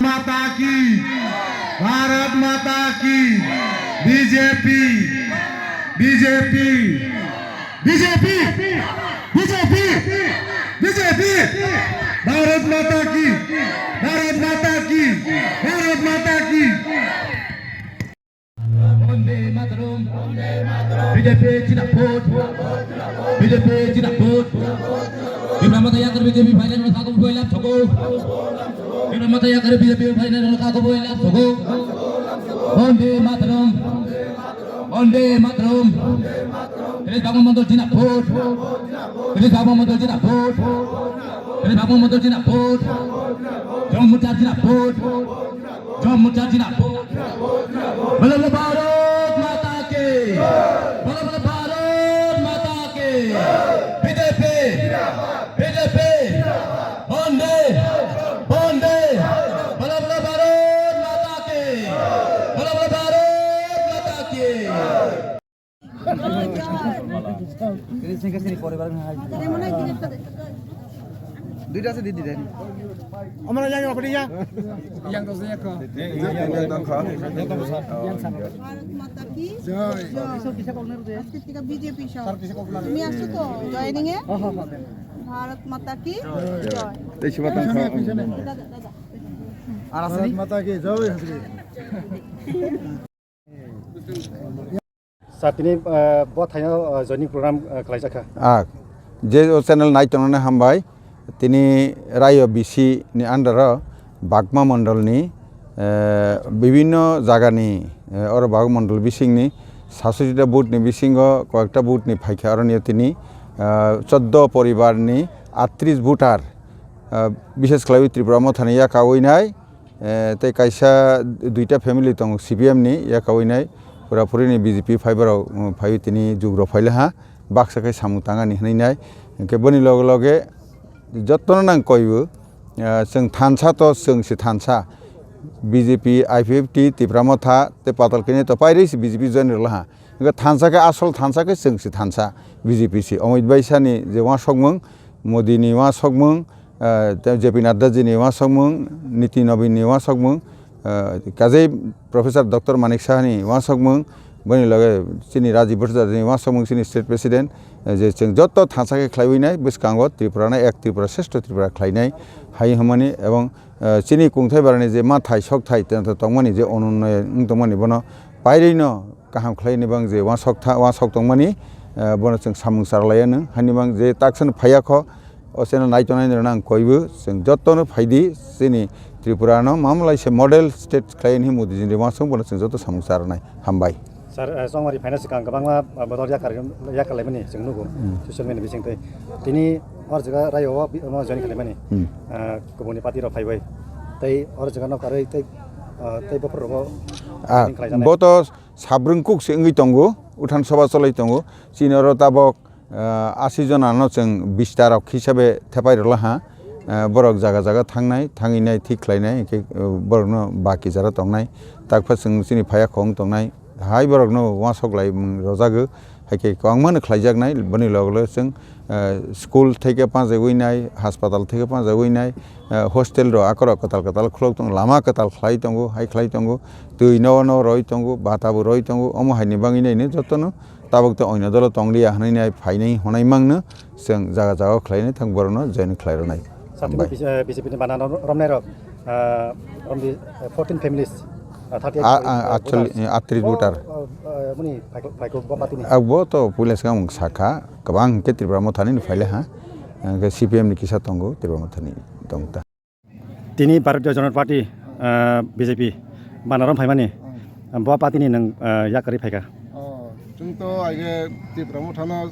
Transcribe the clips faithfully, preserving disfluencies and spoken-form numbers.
माता की, भारत माता की, BJP, BJP, BJP, BJP, BJP, Bharat माता की, भारत माता की, भारत माता की। Bande Mataram. B J P Chinapur. B J P Chinapur. Tipra Motha yakar B J P final rwkha kok builap thogo. Tipra Motha yakar B J P final rwkha kok builap thogo. Bande Mataram. Bande Mataram. Chris Bhagwan Mandal Chinapur. Chris Bhagwan Mandal Chinapur. Chris Bhagwan Mandal Chinapur. John Muchar Chinapur. John Muchar Chinapur. Bolo bolo Bharat Mata ki. Bolo bolo Bharat Mata ki. B J P. B J P. Bande. Bande. Bolo bolo Bharat Mata ki. Bolo bolo Bharat Mata ki. Duita ase didi den. Amra yang apa dia? Yang tu saya kau. Yang tu saya. Bharat Mata ki jai. Aske tika B J P song. Tumi aso to joining e? Bharat Mata ki jai. Tei sibatang kha. Dada, dada. Bharat Mata ki jai. Sir, tini, ah, bo thaino, ah, joining program, ah, khlaijak kha. Ah, je o channel nai tongnani hambai. Tini Rayo B C ni under o Bagma Mondol ni, eh, bibinno jaga ni, eh, oro Bagma Mondol bising ni sasoiti ta booth ni bisingo koyekta booth ni phaikha, oro ni tini, ah, choddo poribar ni atris voter, ah, bishes khlaiwi Tripura Motha ni yakawi nai. Eh, tei kaisa duita family tongo C P M ni yakawi nai, pura puri ni B J P phaibarok, um, phaiwi tini jugrok phaila ha, baksa khe samung tangani hwnwi nai. Hinkhe boni loge loge jotono nang koibo, eh, chwng thansa to chwng se thansa, B J P, I P F T, Tipra Motha tei Patal Kanya to pairwi se B J P join rwla ha. Hinkhe thansa khe asol thansa khe chwng se thansa, B J P se. Omit Baisa ni je uansukmung, Modi ni uansukmung, eh, tei J P Nadda ji ni uansukmung, Niti Nobin ni uansukmung, eh, kajei Professor Doctor Manik Saha ni uansukmung, boni loge chini Rajiv Bhattacharya ni uansukmung, chini State President, eh, je chwng joto thansa khe khlaiwi nai, bwskango Tripura no ek Tripura, Shrestho Tripura khlainai hai hwnmani, ebong, eh, chini kungthai barani je mathai sokthai tongmani, je ononnoyon wng tongmani, bono pairino kaham khlaini bang je uansuk tha-, uansuk tongmani, eh, bono chwng samung charlaiya nwng. Hani bang je taksa no phaiya kho, o channel nai tongnai rok no ang koibo, chwng joto no phaidi, chini Tripura no mamlai se model state khlai ni Modi ji ni uansuk bono chwng joto samung charnai. Hambai. Sir, eh, chongmari phaina swkang kwbangma, eh, bodol yakar, yakar laimani chwng nugo, hmm, social media bising tei. Tini or jaga rayo o bi-, omo join khlaimani, hmm, eh, kubuni party rok phaibai. Tei or jaga no karwi tei, eh, tei bophor rogo, ah, join khlaijaknai. Bo to Sabrwng kuk se wngwi tongo, uthan soba cholai tongo. Chini oro tabok, ah, asi jona no chwng bistarok hisabe thepai rwla ha. Ah, borok jaga jaga thangnai, thangwi nai, thik khlainai, hinkhe, ah, borokno baki jara tongnai. Takpha chwng chini phaiya khong tongnai. Hai borokno uansuk lai, mm, rwjago. Hai khe kwbangma no khlaijaknai, boni loge loge chwng, eh, school theke pajagwi nai, haspatal theke pajagwi nai, eh, hostel rok akorok kwtal kwtal khulok tongo, lama kwtal khlai tongo, hai khlai tongo, twi no no roi tongo, bata bo roi tongo, omo hai ni bagwi nai no joto no tabuk tei oino dolo tong liya hwnwi nai phainai hwnai mang no chwng jaga jaga o khlai nai thang borok no join khlai rw nai. Satini. Hambai. B J P ni bana rom-, romnai rok, ah, romdi, eh, fourteen families, ah, thirty eight, ah, ah, eh, actually, voters. Eh, atris voter. Bo, eh, eh, muni phaiko, phaiko bo party ni. Ah, bo to puila swkang sakha, kwbang khe Tripura Motha ni phaile ha. Hwnkhe C P M ni kisa tongo, Tripura Motha ni tong ta. Tini Bharatiya Janata Party, ah, B J P, bana rom phaimani, hmm, bo party ni nwng, ah, yakarwi phaikha. Oh, chwng to aige Tripura Motha no,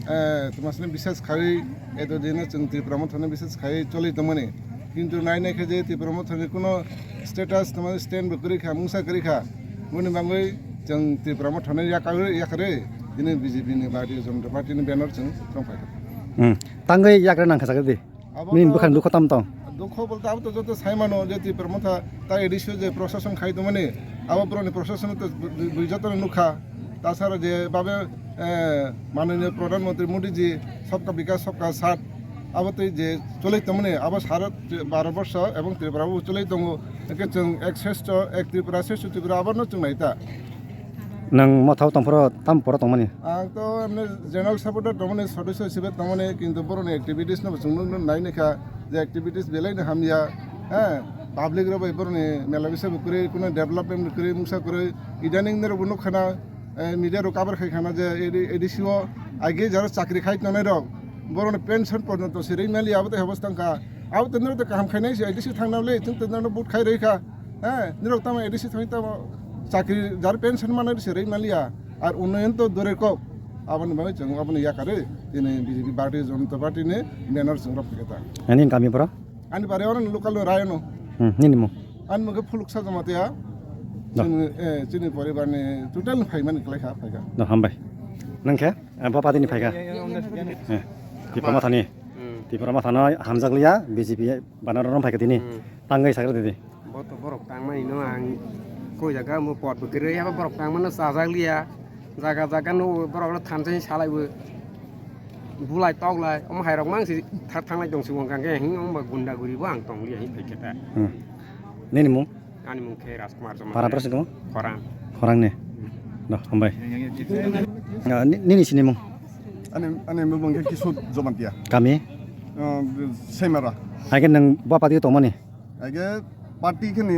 eh, tmasni bises khai, eto dino chwng Tripura Motha no bises khai choli tongmani. Kintu nai nai khe je Tripura Motha ni kuno status tma stand bo kwrwi kha, mungsa kwrwi kha. Boni bagwi chwng Tripura Motha no yakarwi, yakarwi, dini B J P ni Bharatiya Janata Party ni banner chwng tong phaikha. Hmm. Tangwi yakra nang kha sakdi. Abo nini to bwkhani dukho tam tong? Dukho bolte abo to joto sai mano je Tripura Motha ta A D C o je proshashan khai tongmani, abo borokni proshashan to bui, bui jotono nukha. Tasara je babe, eh, mananiya Pradhan Mantri Modi ji sabka bikas sabka saath, Abo tei je choli tongmani, abo sara Bharat borsho ebong Tripura bo choli tongo. Hwnkhe chwng ek sreshto, ek Tripura, sreshto Tripura abono chwng nai ta. Nwng mothao tongphoro tam poro tongmani? Ang to emni general supporter tongmani, sodosyo hisabe tongmani, kintu boroni activities no bo chwng nukna nai naikha je activities belai no hamya, he, public rok bai boroni mela bisa bo kwrwi, kuno development kwrwi, mungsa kwrwi, idaning norok bo nukha na, eh, media rok cover khai khana je A D C o age jara chakri khai tongnai rok, borok ni pension porjonto se rwi maliya, abo tei habos tangkha. Abo tei norok tei kaham khainai se A D C thangna le, chwng tei norok vote khai rwi kha. He, norok tamo A D C thangwi tamo chakri jar pension manai se rwi maliya. Ar unnoyon to dure kok. Aboni bagwi chwng aboni yakarwi tini B J P Bharatiya Janata Party ni banner chwng rok phikha ta. Ani kami boro? Ani bare oro local no Rayono. Hmm, nini mung? Ani mung khe Phuluksa Jamatia. Da. Chini, eh, chini poribar ni total phaimani kwlai kha, phaikha. Da, hambai. Nang khe, eh, bo party ni phaikha? Eh, Tipra Motha ni? Hmm. Tipra Motha no hamjak liya, B J P banner rom phaikha tini. Hmm. Tangwi sakra didi. Bo to borok tangmani no ang koi jaga mo pot bo kwrwi, abo borok tangmano chajak liya. Jaga jaga no borok no thansa salai bo. Bulai toklai, omo hai rok mang si thar thanglai tong si wng kang khe, hing wng ba gunda guri bo ang tong liya, hing phaikhe ta. Hmm. Nini mung? Ani mung khe Rajkumar Jamatia. Para prasik mo? Khorang. Khorang ni? Hmm. Doh, hambai. Ah, ni-, nini sini mung? Ani, ani mung khe Kishore Jamatia. Kami? Ah, Semara. Hai khe nwng bo party tongmani? Age party khe ni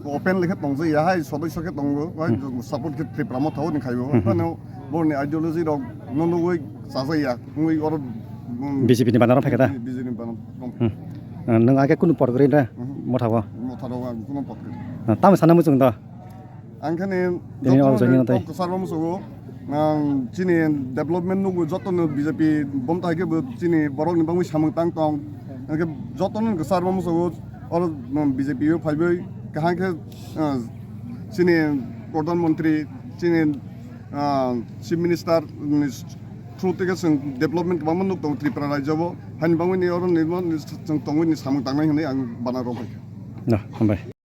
open lekhe tongjak ya, hai sodosyo khe tongo, hai Hmm. support khe Tipra Motha ni khaibo. Hmm, hmm. Ano borni ideology rok no nugwi chajak ya, wngwi oro, um, B J P ni banner rok phaikha da? B J P ni banner rok. Hmm. Ah, nwng age kunu pot kwrwi da? Hmm. Motha o? Motha rok ang kunu pot kwrwi. Ah, tamo sana muchung da? Ang khe ni Tini jotono o joining ni tai. Kok kwchar bo musugo. Ang chini development nugo jotono B J P bom tai khe bo chini borok ni bangwi samung tang tong. Ang khe jotono kwchar bo musugo oro, um, B J P o phaibai kaham khe, uh, chini Pradhan Mantri, chini, uh, Chief Minister ni through tei khe chwng development kwbangma nuk tongo Tripura rajyo bo. Haini bangwi ni oro ni bo ni chwng tongwi ni samung tangnai hwnwi ang bana rw bai kha. No, hambai.